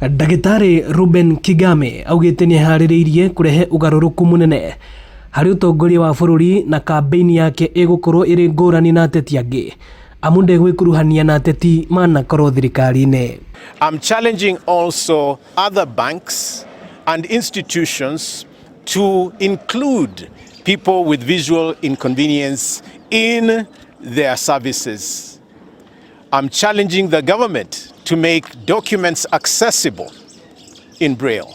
Ndagĩtarĩ Reuben Kigame augĩte nĩeharĩrĩirie kũrehe ũgarũrũku mũnene harĩ ũtongoria wa bũrũri na kambĩini yake ĩgũkorwo ĩrĩ ngũrani na ateti angĩ amu ndegwĩkuruhania na ateti manakorwo thirikari-inĩ. I'm challenging also other banks and institutions to include people with visual inconvenience in their services. I'm challenging the government to make documents accessible in Braille.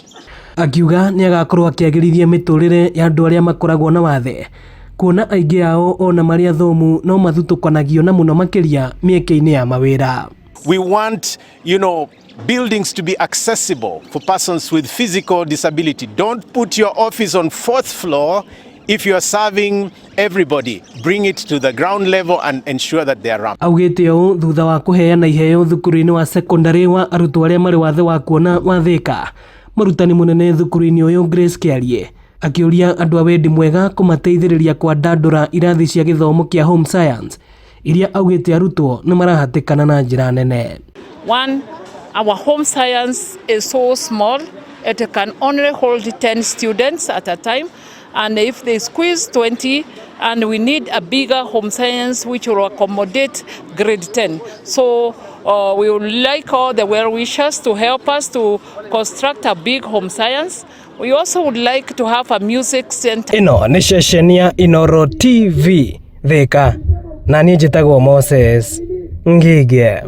Akiuga nĩ agakorwo akĩagĩrithia mĩtũrĩre ya andũ arĩa makoragwo na wathe kuona aingĩ ao ona marĩ athomu no mathutũkanagio na mũno makĩria mĩeke-inĩ ya mawĩra. We want buildings to be accessible for persons with physical disability. Don't put your office on fourth floor if you are serving everybody. Bring it to the ground level and ensure that they are ramped. Augĩte ũũ thutha wa kũheana iheo thukuru-inĩ wa sekondarĩ wa arutwo arĩa marĩ wathe wa kuona wa Thika. Mũrutani mũnene thukuru-inĩ ũyũ Grace Kĩarie akĩũria andũ a wendi mwega kũmateithĩrĩria kwandandũra irathi cia gĩthomo kĩa home science iria augĩte arutwo nĩ marahatĩkana na njĩra nene. One, our home science is so small, it can only hold 10 students at a time. And if they squeeze 20, and we need a bigger home science which will accommodate grade 10. So we would like all the well-wishers to help us to construct a big home science. We also would like to have a music center. Ĩno nĩ ceceni ya Inooro TV Thika na niĩ njĩtagwo Moses Ngige.